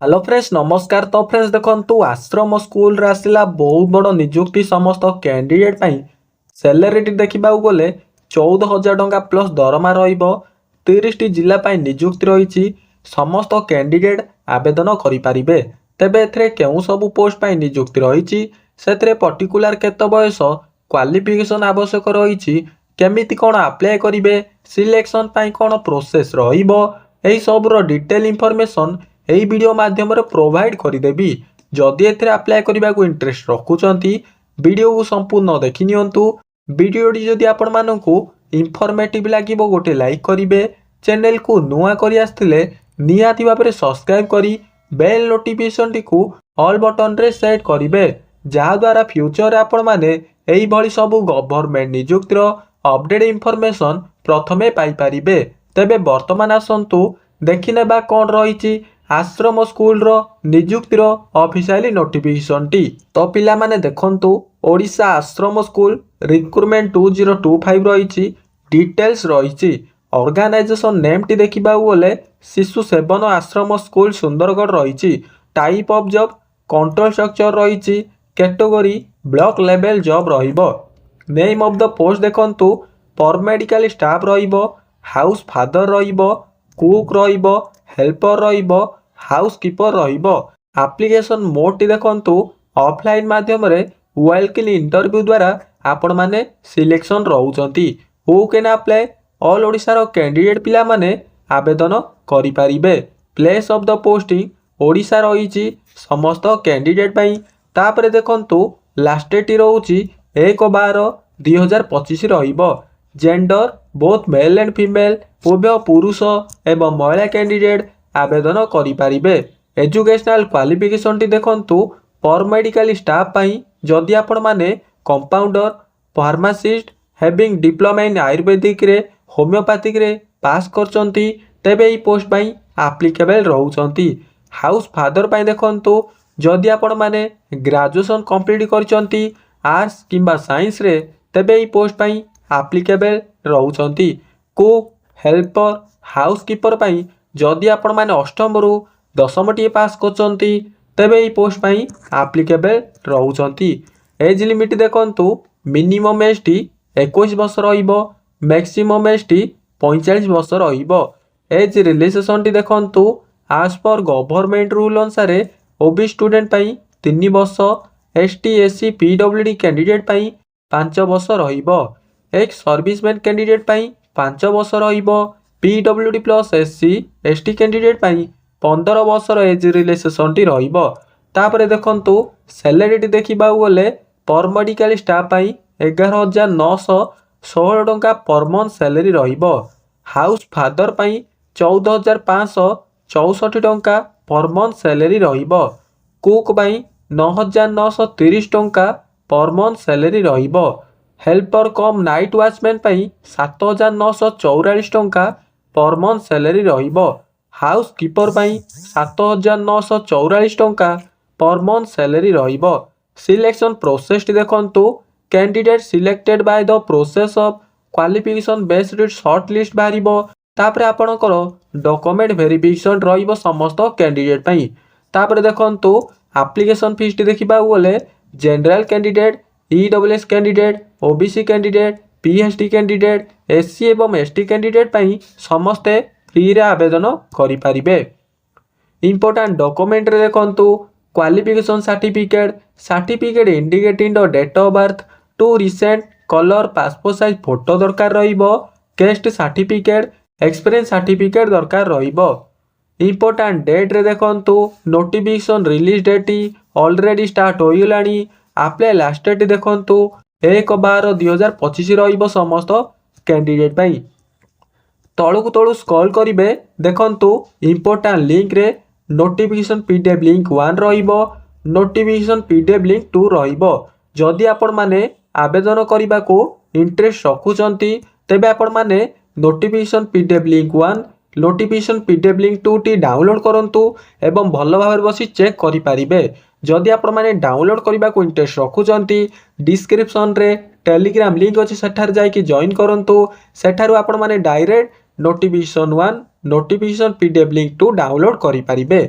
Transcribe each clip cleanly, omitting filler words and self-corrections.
Hello friends, ନମସ୍କାର। ତ friends, ଦେଖନ୍ତୁ, ଆଶ୍ରମ ସ୍କୁଲରେ ଆସିଲା ବହୁତ ବଡ଼ ନିଯୁକ୍ତି ସମସ୍ତ କ୍ୟାଣ୍ଡିଡେଟ୍ ପାଇଁ। ସାଲାରୀଟି ଦେଖିବାକୁ ଗଲେ 14,000 ଟଙ୍କା ପ୍ଲସ୍ ଦରମା ରହିବ। 30ଟି ଜିଲ୍ଲା ପାଇଁ ନିଯୁକ୍ତି ରହିଛି। ସମସ୍ତ କ୍ୟାଣ୍ଡିଡେଟ୍ ଆବେଦନ କରିପାରିବେ। ତେବେ ଏଥିରେ କେଉଁ ସବୁ ପୋଷ୍ଟ ପାଇଁ ନିଯୁକ୍ତି ରହିଛି, ସେଥିରେ ପର୍ଟିକୁଲାର କେତେ ବୟସ କ୍ୱାଲିଫିକେସନ୍ ଆବଶ୍ୟକ ରହିଛି, କେମିତି କ'ଣ ଆପ୍ଲାଏ କରିବେ, ସିଲେକ୍ସନ୍ ପାଇଁ କ'ଣ ପ୍ରୋସେସ୍ ରହିବ, ଏହି ସବୁର ଡିଟେଲ୍ ଇନଫର୍ମେସନ୍ ଏହି ଭିଡ଼ିଓ ମାଧ୍ୟମରେ ପ୍ରୋଭାଇଡ଼ କରିଦେବି। ଯଦି ଏଥିରେ ଆପ୍ଲାଏ କରିବାକୁ ଇଣ୍ଟରେଷ୍ଟ ରଖୁଛନ୍ତି, ଭିଡ଼ିଓକୁ ସମ୍ପୂର୍ଣ୍ଣ ଦେଖିନିଅନ୍ତୁ। ଭିଡ଼ିଓଟି ଯଦି ଆପଣମାନଙ୍କୁ ଇନଫର୍ମେଟିଭ୍ ଲାଗିବ, ଗୋଟେ ଲାଇକ୍ କରିବେ। ଚ୍ୟାନେଲକୁ ନୂଆ କରି ଆସିଥିଲେ ନିହାତି ଭାବରେ ସବସ୍କ୍ରାଇବ୍ କରି ବେଲ୍ ନୋଟିଫିକେସନଟିକୁ ଅଲ୍ ବଟନରେ ସେଟ୍ କରିବେ, ଯାହାଦ୍ୱାରା ଫ୍ୟୁଚରରେ ଆପଣମାନେ ଏଇଭଳି ସବୁ ଗଭର୍ଣ୍ଣମେଣ୍ଟ ନିଯୁକ୍ତିର ଅପଡେଟ୍ ଇନଫର୍ମେସନ୍ ପ୍ରଥମେ ପାଇପାରିବେ। ତେବେ ବର୍ତ୍ତମାନ ଆସନ୍ତୁ ଦେଖିନେବା କ'ଣ ରହିଛି ଆଶ୍ରମ ସ୍କୁଲର ନିଯୁକ୍ତିର ଅଫିସିଆଲି ନୋଟିଫିକେସନଟି। ତ ପିଲାମାନେ, ଦେଖନ୍ତୁ, ଓଡ଼ିଶା ଆଶ୍ରମ ସ୍କୁଲ ରିକ୍ରୁଟମେଣ୍ଟ 2025 ରହିଛି, ଡିଟେଲ୍ସ ରହିଛି। ଅର୍ଗାନାଇଜେସନ ନେମ୍ଟି ଦେଖିବାକୁ ଗଲେ ଶିଶୁ ସେବନ ଆଶ୍ରମ ସ୍କୁଲ, ସୁନ୍ଦରଗଡ଼ ରହିଛି। Type of job contract structure ରହିଛି। କ୍ୟାଟେଗୋରୀ ବ୍ଲକ ଲେଭେଲ ଜବ୍ ରହିବ। ନେମ୍ ଅଫ୍ the post ଦେଖନ୍ତୁ, ପାରାମେଡ଼ିକାଲ ଷ୍ଟାଫ୍ ରହିବ, ହାଉସ୍ ଫାଦର ରହିବ, କୁକ୍ ରହିବ, ହେଲ୍ପର ରହିବ, ହାଉସ୍ କିପର ରହିବ। ଆପ୍ଲିକେସନ୍ ମୋଡ଼ଟି ଦେଖନ୍ତୁ, ଅଫଲାଇନ୍ ମାଧ୍ୟମରେ ୱାକ୍ ଇନ୍ ଇଣ୍ଟରଭ୍ୟୁ ଦ୍ୱାରା ଆପଣମାନେ ସିଲେକ୍ସନ୍ ରହୁଛନ୍ତି। ହୁ can apply? All ଓଡ଼ିଶାର କ୍ୟାଣ୍ଡିଡେଟ୍ ପିଲାମାନେ ଆବେଦନ କରିପାରିବେ। Place of the posting Odisha ରହିଛି ସମସ୍ତ କ୍ୟାଣ୍ଡିଡେଟ୍ ପାଇଁ। ତାପରେ ଦେଖନ୍ତୁ, ଲାଷ୍ଟ ଡେଟ୍ ରହୁଛି 1/12/2025 ରହିବ। Gender both male and female, ଉଭୟ ପୁରୁଷ ଏବଂ ମହିଳା କ୍ୟାଣ୍ଡିଡେଟ୍ ଆବେଦନ କରିପାରିବେ। ଏଜୁକେସନାଲ କ୍ୱାଲିଫିକେସନଟି ଦେଖନ୍ତୁ, ପାରାମେଡ଼ିକାଲ ଷ୍ଟାଫ୍ ପାଇଁ ଯଦି ଆପଣମାନେ compounder, pharmacist having diploma in ଆୟୁର୍ବେଦିକରେ, ହୋମିଓପାଥିକରେ pass କରିଛନ୍ତି, ତେବେ ଏହି ପୋଷ୍ଟ ପାଇଁ ଆପ୍ଲିକେବଲ୍ ରହୁଛନ୍ତି। ହାଉସ୍ ଫାଦର ପାଇଁ ଦେଖନ୍ତୁ, ଯଦି ଆପଣମାନେ ଗ୍ରାଜୁଏସନ୍ କମ୍ପ୍ଲିଟ୍ କରିଛନ୍ତି ଆର୍ଟ୍ସ କିମ୍ବା ସାଇନ୍ସରେ, ତେବେ ଏହି ପୋଷ୍ଟ ପାଇଁ ଆପ୍ଲିକେବଲ୍ ରହୁଛନ୍ତି। କୁକ୍, ହେଲ୍ପର, ହାଉସ୍ କିପର ପାଇଁ ଯଦି ଆପଣମାନେ ଅଷ୍ଟମରୁ ଦଶମଟିଏ ପାସ୍ କରିଛନ୍ତି, ତେବେ ଏହି ପୋଷ୍ଟ ପାଇଁ ଆପ୍ଲିକେବଲ୍ ରହୁଛନ୍ତି। ଏଜ୍ ଲିମିଟ୍ ଦେଖନ୍ତୁ, ମିନିମମ୍ ଏଜ୍ଟି 21 ବର୍ଷ ରହିବ, ମ୍ୟାକ୍ସିମମ୍ ଏଜ୍ଟି 45 ବର୍ଷ ରହିବ। ଏଜ୍ ରିଲାକ୍ସେସନଟି ଦେଖନ୍ତୁ, ଆଜ୍ ପର୍ ଗଭର୍ଣ୍ଣମେଣ୍ଟ ରୁଲ୍ ଅନୁସାରେ ଓବିସି ଷ୍ଟୁଡେଣ୍ଟ ପାଇଁ 3 ବର୍ଷ, ST, SC, PWD candidate ପାଇଁ 5 ବର୍ଷ ରହିବ। ଏକ୍ସ ସର୍ଭିସମ୍ୟାନ୍ କ୍ୟାଣ୍ଡିଡେଟ୍ ପାଇଁ 5 ବର୍ଷ ରହିବ। PWD plus SC, ST candidate ପାଇଁ 15 ବର୍ଷର ଏଜ୍ ରିଲାକ୍ସେସନଟି ରହିବ। ତାପରେ ଦେଖନ୍ତୁ, ସାଲାରୀଟି ଦେଖିବାକୁ ଗଲେ ପାରାମେଡ଼ିକାଲ ଷ୍ଟାଫ୍ ପାଇଁ 11,916 ଟଙ୍କା ପର୍ ମନ୍ଥ ସାଲାରୀ ରହିବ। ହାଉସ୍ ଫାଦର ପାଇଁ 14,564 ଟଙ୍କା ପର୍ ମନ୍ଥ ସାଲାରୀ ରହିବ। କୁକ୍ ପାଇଁ 9,930 ଟଙ୍କା ପର୍ ମନ୍ଥ ସାଲାରୀ ରହିବ। ହେଲ୍ପର କମ୍ ନାଇଟ୍ ୱାଚମ୍ୟାନ୍ ପାଇଁ 7,944 ଟଙ୍କା ପର୍ ମନ୍ଥ ସାଲାରୀ ରହିବ। ହାଉସ୍ କିପର ପାଇଁ 7,944 ଟଙ୍କା ପର୍ ମନ୍ଥ ସାଲାରୀ ରହିବ। ସିଲେକ୍ସନ୍ ପ୍ରୋସେସଟି ଦେଖନ୍ତୁ, candidate selected by the process of qualification based short list ବାହାରିବ। ତାପରେ ଆପଣଙ୍କର ଡକୁମେଣ୍ଟ ଭେରିଫିକେସନ୍ ରହିବ ସମସ୍ତ କ୍ୟାଣ୍ଡିଡେଟ୍ ପାଇଁ। ତାପରେ ଦେଖନ୍ତୁ, ଆପ୍ଲିକେସନ୍ ଫିସ୍ଟି ଦେଖିବାକୁ ଗଲେ general candidate, EWS candidate, OBC candidate, PHD candidate, SC ଏବଂ ଏସ୍ ଟି କ୍ୟାଣ୍ଡିଡେଟ୍ ପାଇଁ ସମସ୍ତେ ଫ୍ରିରେ ଆବେଦନ କରିପାରିବେ। ଇମ୍ପୋର୍ଟାଣ୍ଟ ଡକୁମେଣ୍ଟରେ ଦେଖନ୍ତୁ, qualification certificate, certificate indicating the date of birth, two recent colour passport size photo ଦରକାର ରହିବ। କାଷ୍ଟ ସାର୍ଟିଫିକେଟ୍, ଏକ୍ସପିରିଏନ୍ସ ସାର୍ଟିଫିକେଟ୍ ଦରକାର ରହିବ। ଇମ୍ପୋର୍ଟାଣ୍ଟ ଡେଟ୍ରେ ଦେଖନ୍ତୁ, notification release date already start ହୋଇଗଲାଣି। ଆପ୍ଲାଏ ଲାଷ୍ଟ ଡେଟ୍ ଦେଖନ୍ତୁ, 1/12/2025 ରହିବ ସମସ୍ତ କ୍ୟାଣ୍ଡିଡେଟ୍ ପାଇଁ। ତଳକୁ ତଳୁ ସ୍କ୍ରଲ୍ କରିବେ, ଦେଖନ୍ତୁ, ଇମ୍ପୋର୍ଟାଣ୍ଟ ଲିଙ୍କରେ notification PDF link 1 ରହିବ, ନୋଟିଫିକେସନ୍ PDF link 2 ରହିବ। ଯଦି ଆପଣମାନେ ଆବେଦନ କରିବାକୁ ଇଣ୍ଟରେଷ୍ଟ ରଖୁଛନ୍ତି, ତେବେ ଆପଣମାନେ notification PDF link 1, notification PDF link 2ଟି download କରନ୍ତୁ ଏବଂ ଭଲ ଭାବରେ ବସି ଚେକ୍ କରିପାରିବେ। ଯଦି ଆପଣମାନେ ଡାଉନଲୋଡ଼୍ କରିବାକୁ ଇଣ୍ଟରେଷ୍ଟ ରଖୁଛନ୍ତି, ଡିସ୍କ୍ରିପସନ୍ରେ ଟେଲିଗ୍ରାମ ଲିଙ୍କ ଅଛି, ସେଠାରେ ଯାଇକି ଜଏନ୍ କରନ୍ତୁ। ସେଠାରୁ ଆପଣମାନେ direct notification 1, notification PDF link 2 download କରିପାରିବେ।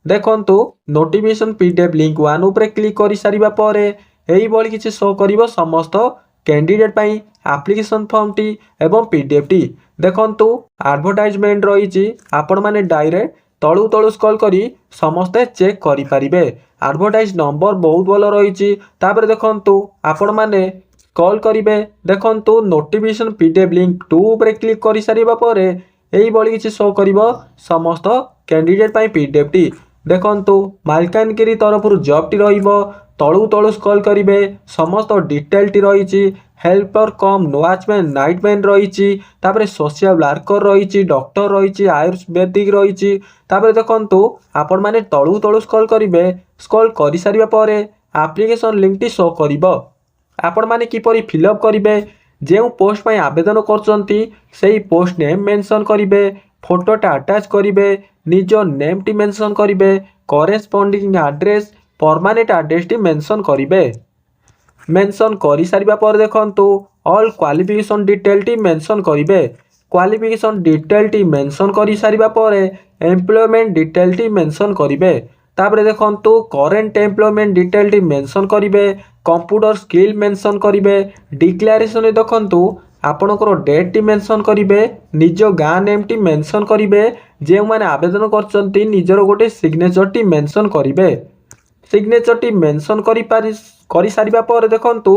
ଦେଖନ୍ତୁ, ନୋଟିଫିକେସନ୍ PDF link 1 ଉପରେ କ୍ଲିକ୍ କରିସାରିବା ପରେ ଏଇଭଳି କିଛି ଶୋ କରିବ ସମସ୍ତ କ୍ୟାଣ୍ଡିଡେଟ୍ ପାଇଁ ଆପ୍ଲିକେସନ୍ ଫର୍ମଟି ଏବଂ ପିଡିଏଫ୍ଟି। ଦେଖନ୍ତୁ, ଆଡ଼ଭର୍ଟାଇଜମେଣ୍ଟ ରହିଛି। ଆପଣମାନେ ଡାଇରେକ୍ଟ ତଳୁ ତଳୁ ସ୍କ୍ରଲ୍ କରି ସମସ୍ତେ ଚେକ୍ କରିପାରିବେ। ଆଡ଼ଭର୍ଟାଇଜ ନମ୍ବର ବହୁତ ଭଲ ରହିଛି। ତାପରେ ଦେଖନ୍ତୁ, ଆପଣମାନେ କଲ୍ କରିବେ। ଦେଖନ୍ତୁ, ନୋଟିଫିକେସନ୍ PDF link 2 ଉପରେ କ୍ଲିକ୍ କରିସାରିବା ପରେ ଏଇଭଳି କିଛି ଶୋ କରିବ ସମସ୍ତ କ୍ୟାଣ୍ଡିଡେଟ୍ ପାଇଁ ପିଡିଏଫ୍ଟି। ଦେଖନ୍ତୁ, ମାଲକାନଗିରି ତରଫରୁ ଜବ୍ଟି ରହିବ। ତଳୁ ତଳୁ ସ୍କ୍ରଲ୍ କରିବେ, ସମସ୍ତ ଡିଟେଲଟି ରହିଛି। ହେଲ୍ପର କମ୍ ୱାଚମ୍ୟାନ୍, ନାଇଟମ୍ୟାନ୍ ରହିଛି। ତାପରେ ସୋସିଆଲ ୱାର୍କର ରହିଛି, ଡକ୍ଟର ରହିଛି, ଆୟୁର୍ବେଦିକ ରହିଛି। ତାପରେ ଦେଖନ୍ତୁ, ଆପଣମାନେ ତଳୁ ତଳୁ ସ୍କ୍ରଲ୍ କରିବେ। ସ୍କ୍ରଲ୍ କରିସାରିବା ପରେ ଆପ୍ଲିକେସନ୍ ଲିଙ୍କଟି ଶୋ କରିବ। ଆପଣମାନେ କିପରି ଫିଲ୍ଅପ୍ କରିବେ? ଯେଉଁ ପୋଷ୍ଟ ପାଇଁ ଆବେଦନ କରୁଛନ୍ତି, ସେଇ ପୋଷ୍ଟ ନେମ୍ ମେନସନ୍ କରିବେ, ଫଟୋଟା ଆଟାଚ୍ କରିବେ, ନିଜ ନେମ୍ଟି ମେନସନ୍ କରିବେ, କରେସ୍ପଣ୍ଡିଂ ଆଡ୍ରେସ୍, ପରମାନେଣ୍ଟ ଆଡ୍ରେସଟି ମେନସନ୍ କରିବେ। ମେନସନ୍ କରିସାରିବା ପରେ ଦେଖନ୍ତୁ, ଅଲ୍ କ୍ୱାଲିଫିକେସନ୍ ଡିଟେଲଟି ମେନସନ୍ କରିବେ। କ୍ୱାଲିଫିକେସନ୍ ଡିଟେଲଟି ମେନସନ୍ କରିସାରିବା ପରେ ଏମ୍ପ୍ଲୟମେଣ୍ଟ ଡିଟେଲଟି ମେନସନ୍ କରିବେ। ତାପରେ ଦେଖନ୍ତୁ, କରେଣ୍ଟ ଏମ୍ପ୍ଲୟମେଣ୍ଟ ଡିଟେଲଟି ମେନସନ୍ କରିବେ, କମ୍ପ୍ୟୁଟର ସ୍କିଲ୍ ମେନସନ୍ କରିବେ। ଡିକ୍ଲାରେସନରେ ଦେଖନ୍ତୁ, ଆପଣଙ୍କର ଡେଟ୍ଟି ମେନସନ୍ କରିବେ, ନିଜ ଗାଁ ନେମ୍ଟି ମେନସନ୍ କରିବେ। ଯେଉଁମାନେ ଆବେଦନ କରିଛନ୍ତି, ନିଜର ଗୋଟେ ସିଗ୍ନେଚରଟି ମେନସନ୍ କରିବେ। ସିଗ୍ନେଚରଟି ମେନସନ୍ କରିସାରିବା ପରେ ଦେଖନ୍ତୁ,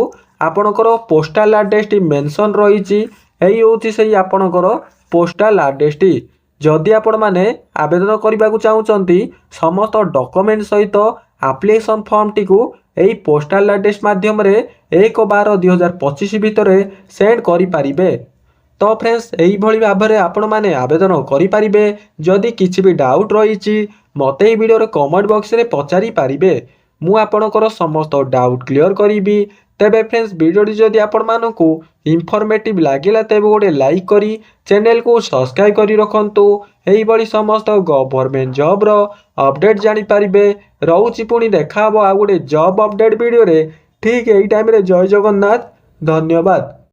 ଆପଣଙ୍କର ପୋଷ୍ଟାଲ ଆଡ୍ରେସଟି ମେନସନ୍ ରହିଛି। ଏଇ ହେଉଛି ସେଇ ଆପଣଙ୍କର ପୋଷ୍ଟାଲ ଆଡ୍ରେସଟି। ଯଦି ଆପଣମାନେ ଆବେଦନ କରିବାକୁ ଚାହୁଁଛନ୍ତି, ସମସ୍ତ ଡକୁମେଣ୍ଟ ସହିତ ଆପ୍ଲିକେସନ୍ ଫର୍ମଟିକୁ ଏହି ପୋଷ୍ଟାଲ ଆଡ୍ରେସ ମାଧ୍ୟମରେ 1/12/2025 ଭିତରେ ସେଣ୍ଡ କରିପାରିବେ। ତ ଫ୍ରେଣ୍ଡସ୍, ଏଇଭଳି ଭାବରେ ଆପଣମାନେ ଆବେଦନ କରିପାରିବେ। ଯଦି କିଛି ବି ଡାଉଟ୍ ରହିଛି, ମୋତେ ଏହି ଭିଡ଼ିଓର କମେଣ୍ଟ ବକ୍ସରେ ପଚାରି ପାରିବେ। ମୁଁ ଆପଣଙ୍କର ସମସ୍ତ ଡାଉଟ୍ କ୍ଲିଅର୍ କରିବି। ତେବେ ଫ୍ରେଣ୍ଡସ୍, ଭିଡ଼ିଓଟି ଯଦି ଆପଣମାନଙ୍କୁ ଇନଫର୍ମେଟିଭ୍ ଲାଗିଲା, ତେବେ ଗୋଟେ ଲାଇକ୍ କରି ଚ୍ୟାନେଲକୁ ସବସ୍କ୍ରାଇବ୍ କରି ରଖନ୍ତୁ। ଏହିଭଳି ସମସ୍ତ ଗଭର୍ଣ୍ଣମେଣ୍ଟ ଜବ୍ର ଅପଡ଼େଟ୍ ଜାଣିପାରିବେ। ରହୁଛି, ପୁଣି ଦେଖା ହେବ ଆଉ ଗୋଟେ ଜବ୍ ଅପଡ଼େଟ୍ ଭିଡ଼ିଓରେ ଠିକ୍ ଏଇ ଟାଇମ୍ରେ। ଜୟ ଜଗନ୍ନାଥ, ଧନ୍ୟବାଦ।